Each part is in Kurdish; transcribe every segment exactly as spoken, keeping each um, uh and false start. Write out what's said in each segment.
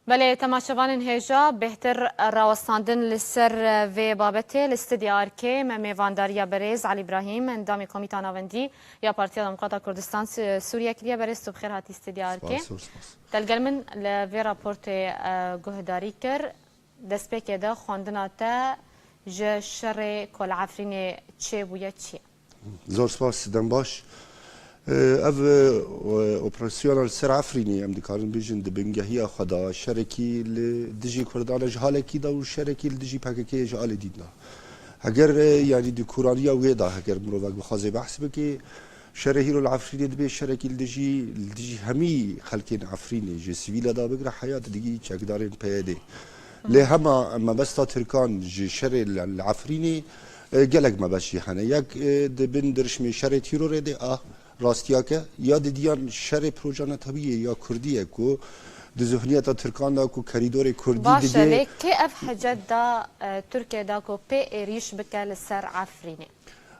Belê, temaşevanên hêja, bêhtir rawestandin li ser vê babetê, li Stûdya Arkê me mêvandariya berêz Elî Îbrahîm, endamê Komîta Navendî ya Partiya Demokrata Kurdistan Sû-, Sûriye kiriye. Berêz, tu bi xêr hatî Stûdya Arkê. Spas, spas. Te li gel min li vê raportê, e, guhdarî kir. Destpêkê de xwendina te ji şerê ku li Efrînê çêbûye çi ye? Zor spas, dem baş. Ev, e, operasyona li ser Efrînê, em dikarin bêjin, di bingehiya xwe de şerekî li dijî Kurdan e ji halekî de û şerekî li dijî P K K ye ji alê dîn de. Heger, e, yanî di kûraniya wê de heger mirovek bixwaze behs bike, şerê hîro li Efrînê dibe şerekî li dijî, li dijî hemî xelkên Efrînê, ji sivîla de bigire heya digî çekdarên P Y D. Lê hema mebesta Tirkan ji şerê li, li Efrînê, e, gelek mebest jî hene. Yek, e, di bin dirişmê şerê tîrorê de, a, rastiyake, ya didiyan şerê proja netewî ye ya kurdî ye ku di zihniyeta Tirkan de ku kerîdorê kurdî Baş e, dide. Lê kê ev hicet da, e, Tirkiye da ku pê êrîş bike li ser Efrînê?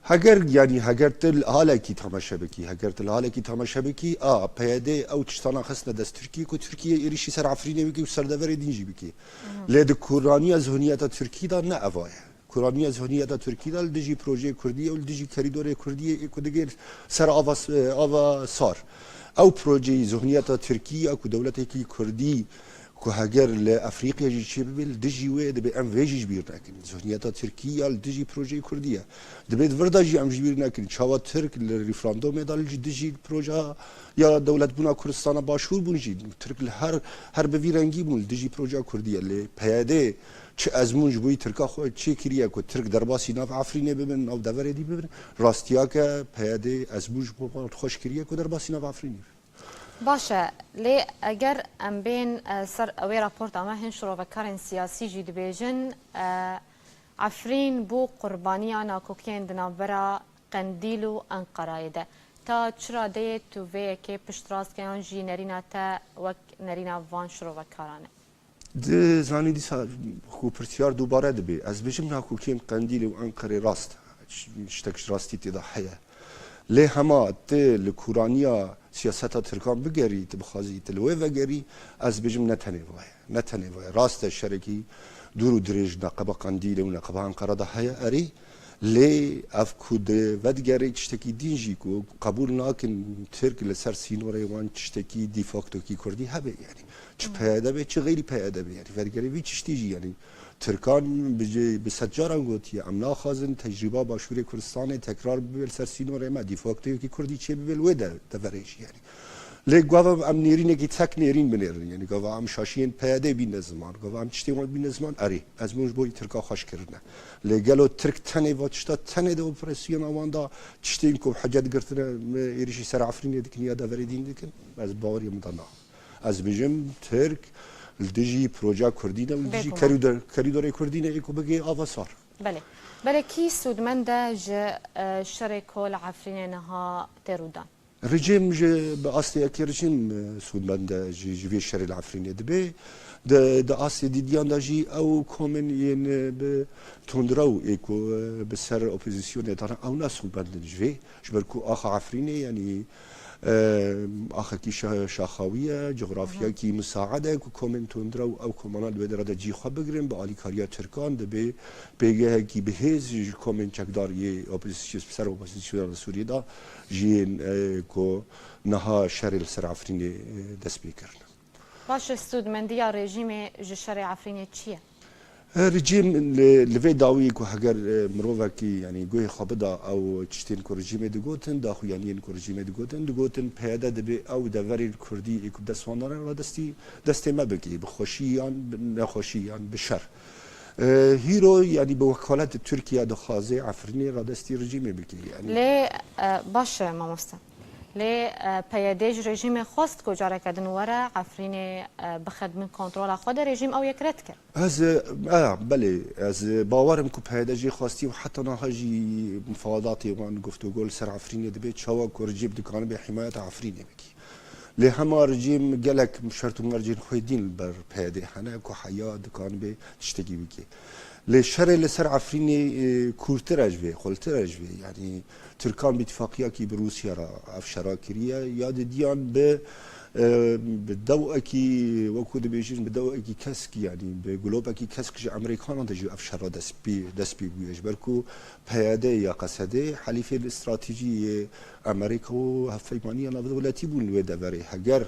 Heger, yanî heger tu li halekî temaşe bikî, heger tu li halekî temaşe bikî, a, P Y D ew tiştana xistine dest Tirkiyê ku Tirkiye êrîşî ser Efrînê bike û ser deverê din jî bike. Lê di kûraniya zihniyeta Tirkî de ne eva ye. Kûraniya zihniyeta Tirkî de li dijî projeyê Kurdî ye û li dijî kerîdorê Kurdî ye ku digê ser ava, ava sar. Ew projeyî zihniyeta Tirkî ya ku dewletekî Kurdî ku heger li Efrîqya jî çêbibe, li dijî wê dibe em vê jî ji bîr nekin. Zihniyeta Tirkî ya li dijî projeyê Kurdî ye. Dibe di vir de jî em ji bîr nekin. Çawa Tirk li referandumê de li dijî projeya dewletbûna Kurdistana Başûr bûn jî. Tirk li her, her bi vî rengî bûn, li dijî projeya Kurdî ye. Lê P Y D çi ezmûn ji bo yî Tirka xwe çêkiriye ku Tirk derbasî nav Efrînê bibin, nav deverê dî bibin. Rastiyake P Y D ezmûn ji bo xwe ji kiriye ku derbasî nav Efrînê bibin. Baş e, lê eger em bên, e, ser wê raporta me, hin şirovekarên siyasî jî dibêjin, e, Efrîn bû qurbaniya nakokiyên di navbera Qendîl û Enqerayê de. Ta çi radeyê tu vê yekê piştrast ke yan jî nerîna te wek nerîna van şirovekaran e? Di zanî dîsa ku pirsiyar dubare dibe. Ez bêjim nakokiyên Qendîlê û Enqerê rast e. Ştek ji rastî tê de heye. Lê hema tu li kûraniya siyaseta Tirkan bigerî, tu bixwazî tu li wê vegerî, ez bêjim ne tenê va ye. Ne tenê va ye. Rast e şerekî dûr û dirêj neqeba Qendîlê û neqeba Enqera de heye, erê. Lê ev ku di vedigerê tiştekî din jî ku qebûl nakin Tirk li ser sînorê wan tiştekî de factokî Kurdî hebe, yanî çi P Y D be, çi xeyrî P Y D be, yanî vedigerê vî tiştî jî, yanî Tirkan bi, bi sed caran gotiye, em naxwazin tecrîba Başûrê Kurdistanê tekrar bibe li ser sînorê me, de factoyekî Kurdî çêbibe li wê de, deverê jî, yanî. Lê gava em nêrînekî tek nêrîn binêrin, yanî gava em şaşiyên P Y D bîne ziman, gava em tiştê wan bîne ziman, erê, ezmûn ji bo yî Tirka xweş kirine. Lê gelo Tirk tenê va tişta, tenê di operasyona wan da tiştên ku hicet girtine, êrîşî ser Efrînê dikin ya deverê din dikin? Ez baweriyê min da na. Ez bêjim Tirk li dijî projeya Kurdî ne û li dijî Bêguman. kerîdor-, kerîdorê Kurdî ne ê ku bigê ava sar. Belê. Belê, kî sûdmend e ji, e, şerê ku li Efrînê niha tê rûdan? Rejîm ji, bi astê yekê rejîm, e, sûdmend e ji, ji vê şerê li Efrînê dibe. Di, di astê didiyan de jî ew komên yên, e, bi tundrew ê ku, e, bi ser opozîsyonê dane, ew ne sûdmend in ji vê. Ji ber ku axa Efrînê, yanî, e, axekî şa-, şaxawî ye, cografyakî misaed e ku komên tundrew ew komana li wê dera de cî xwe bigirin, bi alîkariya Tirkan dibe pêgehekî bi hêz ji komên çekdar yê opozîsyon, ser opozîsyona li Sûriyê de jî yên, e, ku niha şerê li ser Efrînê, e, dest pê kirine. Baş e, sûdmendiya rejîmê ji şerê Efrînê çi ye? E, rejîm li, li vê dawiyê ku heger, e, mirovekî, yanî guhê xwe bida ew tiştên ku rejîmê digotin, daxuyaniyên ku rejîmê digotin, digotin P Y D dibe ew deverên Kurdî ê ku dest wan dane radestî, destê me bike, bi xweşî yan bi nexweşî yan bi şer. E, hîro, yanî bi wekalet Tirkiye dixwaze Efrînê radestî rejîmê bike, yanî. Lê, e, baş e, mamoste. Lê, e, P Y D ji rejîmê xwest ku careke din were Efrînê, e, bixedmin kontrola xwe de, rejîm ew yek red kir. Ez, e, e, belê, ez bawer im ku P Y D jê xwestî û heta niha jî mifadatê wan, guftûgo li ser Efrînê dibe, çawa ku rejîm dikanibe himayeta Efrînê bike. Lê hema rejîm gelek şert û mercên xwe din li ber P Y D hene ku heya dikanibe tiştekî bike. Lê şerê li ser Efrînê, e, kûrtir e ji vê, xultir e ji vê. Yanî Tirkan bi îtifaqiyakî bi Rûsya re ev şera kiriye. Ya didiyan bi, E, bi dewekî, wekû dibêjin, bi dewekî kesk, yanî bi gulopekî kesk ji Emerîkanan de jî ev şera dest pê, dest pê bûye. Ji ber ku P Y D ya Qesedê helîfên stratejî yê Emerîka û hevpeymaniya navdewletî bûn li wê deverê. Heger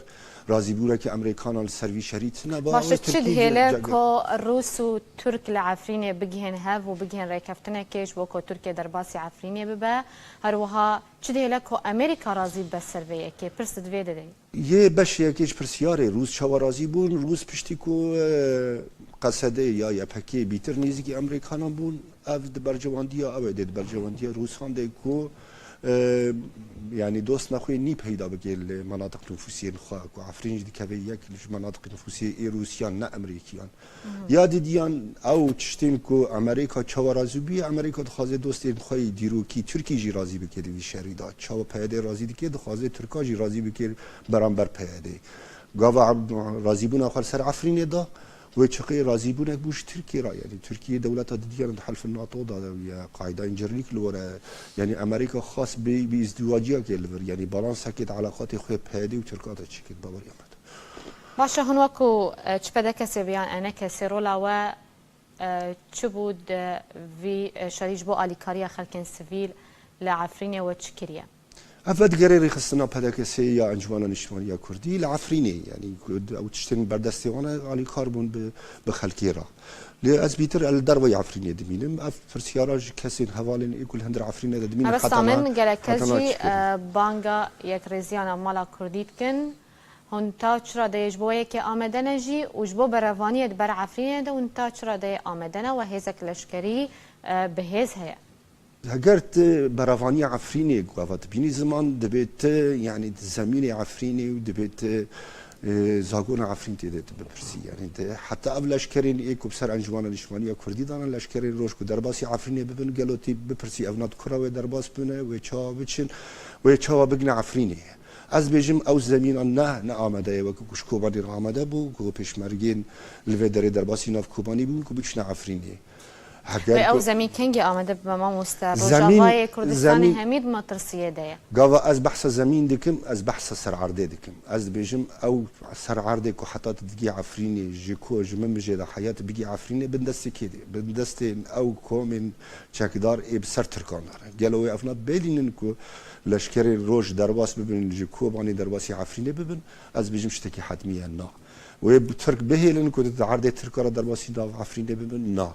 razîbûneke Emerîkanan li ser vî şerî tune ba, Baş e, ew çi Tirkî dihêle cege- ku Rûs û Tirk li Efrînê bigihên hev û bigihên rêkeftinekê ji bo ku Tirkiye derbasî Efrînê bibe? Her wiha çi dihêle ku Amerîka razî bibe ser vê yekê? Pirs di vê de de. Yê beşê yekê ji pirsyarê Rûs çawa razî bûn? Rûs piştî ku, e, Qesedê ya Y P G bîtir nêzîkî Amerîkanan bûn, ev di berjewendiya ew ê de, di berjewendiya Rûsan de ku, e, yanî dostna xwe nî peyda bike li menatiq nifûsiyên xwe, ku Efrîn jî dikeve yek ji menatiq nifûsiyê ê Rûsiyan, ne Amerîkiyan. Ya didiyan ew tiştên ku Amerîka çawa razî bûye, Amerîka dixwaze dostên xwe yê dîrokî Tirkî jî razî bike di vî şerî de. Çawa P Y D razî dike, dixwaze Tirka jî razî bike beramber P Y D. Gava razîbûna xwe li ser Efrînê da, wê çiqê razîbûnek bû ji Tirkiyê re. Yanî Tirkiye dewleta didiyan di helfin NATO de ye, qaydayên cerlîk li were. Yanî Amerîka xwest bi, bi îzdîwaciyekê li vir, yanî balansekê di eleqatê xwe P Y D û Tirka de çêkit, bawerî me. Baş e, hûn wekû, e, çi P D K S biyan E N K S, rola we, e, çi bû di vî, e, şerî ji bo alîkariya xelkên sivîl li Efrînê we çi kiriye? Ev vedigere rêxistina P D K S ya Encûmena Niştimanî ya Kurdî li Efrînê, yanî ku ew tiştên berdestê wan e, alîkar bûn bi, bi xelkê re. Lê ez bîtir li derveyî Efrînê dimînim. Ev pirsyara ji kesên hevalên ê ku li hundir Efrînê de dimînin Helwesta heta niha, min, gelek kes heta niha jî, çi kirin? E, banga yekrêziya navmala Kurdî dikin. Hûn ta çi radeyê ji bo yekê amade ne jî û ji bo berevaniyê di ber Efrînê de hûn ta çi radeyê amade ne we hêzek leşkerî, e, bi hêz heye? Heger tu berevaniya Efrînê gava dibînî ziman, dibê tu, yanî di zemînê Efrînê û dibê tu, e, zagona Efrîn tê de tu bipirsî. Yanî tu, heta ev leşkerên ê ku bi ser Encûmena Niştimanî ya Kurdî dana, leşkerên roj ku derbasî Efrînê bibin, gelo tê bipirsî ev nat kura wê derbas bibine, wê çawa biçin, wê çawa bigine Efrînê? Ez dibêjim ew zemîna ne, ne amade ye, wekî ku ji Kobanî re amade bû, ku pêşmergên li vê derê derbasî nav Kobanî bûn ku biçine Efrînê. Heger Wê ew ku zemîn kengî amade bibe, mamoste? Zemîn, Rojavayê Kurdistanê zemîn hemî di metirsiyê de ye. Gava ez behsa zemîn dikim, ez behsa ser erdê dikim. Ez dibêjim ew ser erdê ku heta tu digî Efrînê, ji ku ji min mijê de heyat bigî Efrînê, bin destê kê de? Bin destên ew komên çekdar ê bi ser Tirkan de ne. Gelo wê ev nat bêlînin ku leşkerên roj derbas bibin, ji Kobanê derbasî Efrînê bibin? Ez dibêjim tiştekî hetmî ye, na. Wê bi Tirk bihêlin ku di erdê Tirka re derbasî nav Efrînê bibin? Na.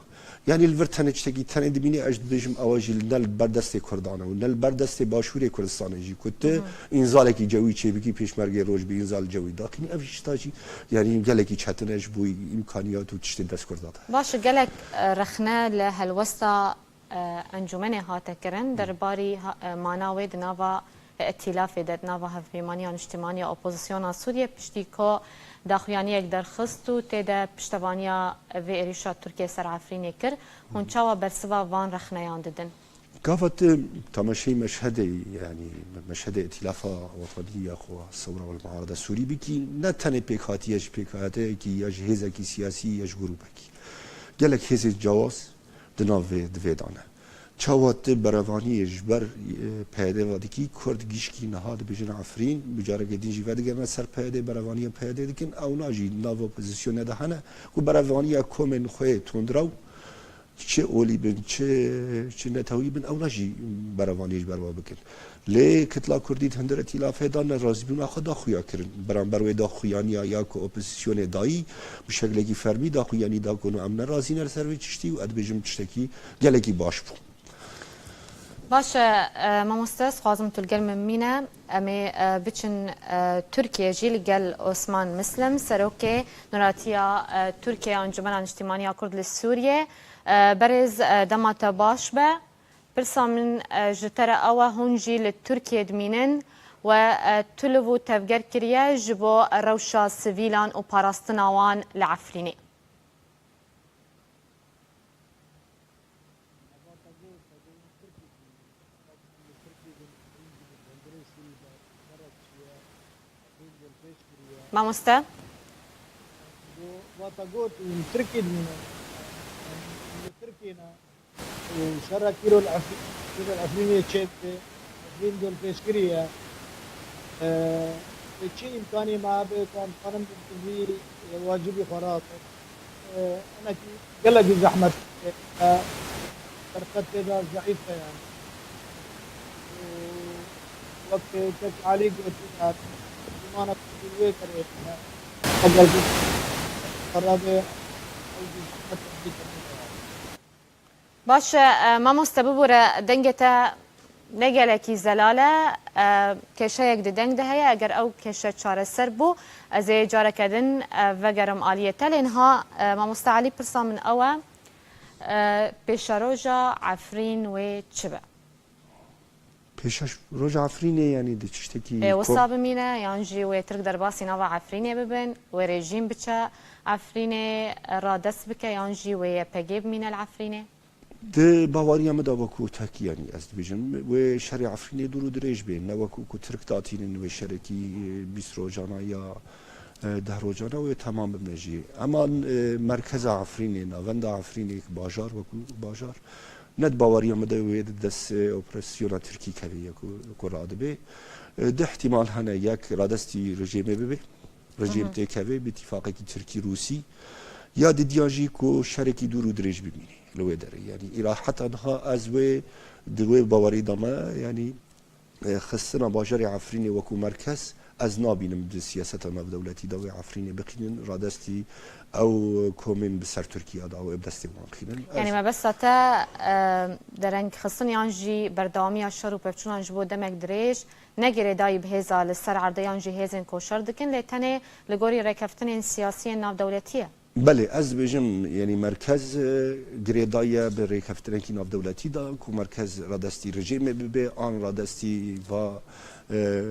Yanî li vir tenê tiştekî tenê dibînî, ez dibêjim ewa jî ne li ber destê Kurdan e û ne li ber destê Başûrê Kurdistanê jî ku tu Hı hı. înzalekî cewî çêbikî, pêşmergê roj bi înzal cewî daxînî. Ev jî tişta jî, yanî gelekî çetin e ji bo îmkaniyat û tiştên dest Kurdan de. Baş e, gelek, e, rexne li helwesta, e, encûmenê hate kirin derbarî ha-, e, mana wê di nava, e, îtîlafê de, di nava Hevpeymaniya Niştimanî ya Opozisyona Sûriyê, piştî ku daxuyaniyek derxist û tê de piştevaniya vê êrîşa Tirkiyê ser Efrînê kir. Hûn çawa bersiva van rexneyan didin? Gava tu temaşeyî meşhedê, yanî meşhedê Îtîlafa Wetanî ya xwe, Sewra wal Muarada Sûrî bikî, ne tenê pêkhatiye ji pêkhateyekî ya ji hêzekî siyasî ya ji grûpekî. Gelek hêzên cewaz di nav vê, di vê de ne. Çawa tu berevaniyê ji ber, e, P Y D ve dikî, Kurd gişkî niha dibêjin Efrîn, bi carekê din jî vedigerine ser P Y D, berevaniya P Y D dikin, ewna jî nava opozisyonê de hene ku berevaniya komên xwe yê tundrew, çi olî bin, çi, çi netewî bin, ewna jî berevaniyê ji ber we bikin. Lê kitla Kurdî di hundir îtîlafê de ne razîbûna xwe daxuya kirin. Beramber wê daxuyaniya ya ku opozisyonê dayî, bi şeklekî fermî daxuyanî da ku em ne razî ne li ser vê tiştî û ez dibêjim tiştekî gelekî baş bû. Baş e, e, mamoste, ez dixwazim tu li gel min bimîne. Em ê, e, biçin, e, Tirkiye jî li gel Osman Mislim, serokê Nûneratiya, e, Tirkiye ya Encûmena Niştimanî ya Kurd li Sûriyê. E, berêz, e, dema te baş be. Pirsa min, e, ji te re ew e, hûn jî li Tirkiyê dimînin we, e, tiliv û tevger kiriye ji bo rewşa sivîlan û parastina wan li Efrînê. Mamoste? Wata got, hûn Tirkiyê dimînin. Li Tirkiyê ne. Û şera kîro li Efrî-, kîro li Efrînê çêdike, Efrîn dol pêş kiriye. E, Çi îmkanê me hebe ku em karin bi vî wacibî xwe rakin? Hinekî gelekî zehmet e, derfet tê de zeîf e yani. Û wek kek Alî gotî, zimanek wê derê heye. Eger ku xerabe, ew jî zehmet e. Baş e, e, mamoste, bibûre dengê te ne gelekî zelal e, e, kêşeyek di deng de heye. Eger ew kêşe çareser bû, ez ê careke din, e, vegerim aliyê te. Lê niha, e, mamoste Elî, pirsa min ew e, e, pêşeroja Efrîn wê çi be? Pêşeroja Efrînê, yanî di tiştekî Ê wisa bimîne, yan jî wê Tirk derbasî nava Efrînê bibin, wê rejîm biçe Efrînê, radest bike, yan jî wê Y P G bimîne li Efrînê? Di baweriya min de wekû tek, yanî ez dibêjim, wê şerê Efrînê dûr û dirêj bê. Ne wekû ku Tirk datînin wê şerekî, e, bîst rojana ya, e, deh rojana wê temam bibne jî. Ema, e, merkeza Efrînê, navenda Efrînê, bajar wekû bajar, ne di baweriya min de wê di dest, e, operasyona Tirkî kevê ye ku, ku radibe. E, du ihtimal hene, yek radestî rejêmê bibe, rejêm têkeve bi tîfaqekî Tirkî-Rûsî, ya didiyan jî ku şerekî dûr û dirêj bimîne li wê derê. Yanî îra heta niha ez wê di wê bawerî de me, yanî, e, xistina bajarê Efrînê wekû merkez, ez nabînim di siyaseta navdewletî de wê Efrînê bixînin, radestî ew komên bi ser Tirkiye de ew ê bi destê wan xînin. Ez Yanî mebesta te, e, dereng xistin yan jî berdewamiya şer û pevçûnan ji bo demek dirêj ne girêdayî bi hêza li ser erdê yan jî hêzên ku şer dikin, lê tenê li gorî rêkeftinên siyasî yên navdewletî ye? Belê, ez dibêjim, yanî merkez, e, girêdayî ye bi rêkeftinekî navdewletî de, ku merkez radestî rejêmê bibe, an radestî va, e,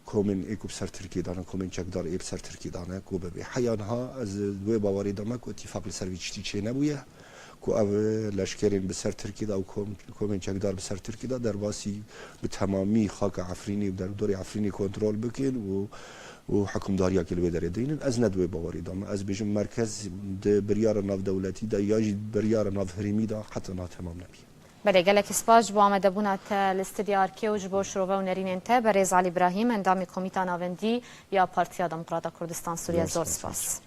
komên ê ku bi ser Tirkiyê de ne, komên çekdar ê bi ser Tirkiyê de ne, ku bibe. Heya niha ez di wê bawerî de me ku îtîfaq li ser vî tiştî çênebûye, ku ev leşkerên bi ser Tirkiyê de û kom-, komên çekdar bi ser Tirkiyê de derbasî bi temamî xaka Efrînê û derdorê Efrînê kontrol bikin û, û hikimdariyekê li wê derê deynin. Ez ne di wê bawerî de me. Ez bêjim merkez di biryara navdewletî de ya jî biryara navherêmî de heta niha temam nebî. Belê, gelekî spas ji bo amadebûna te li Stûdya Arkê û ji bo şirove û nerînên te. Berêz Elî Birahîm, endamê Komîta Navendî ya Partiya Demokrata Kurdistan Sûriye, zor spas.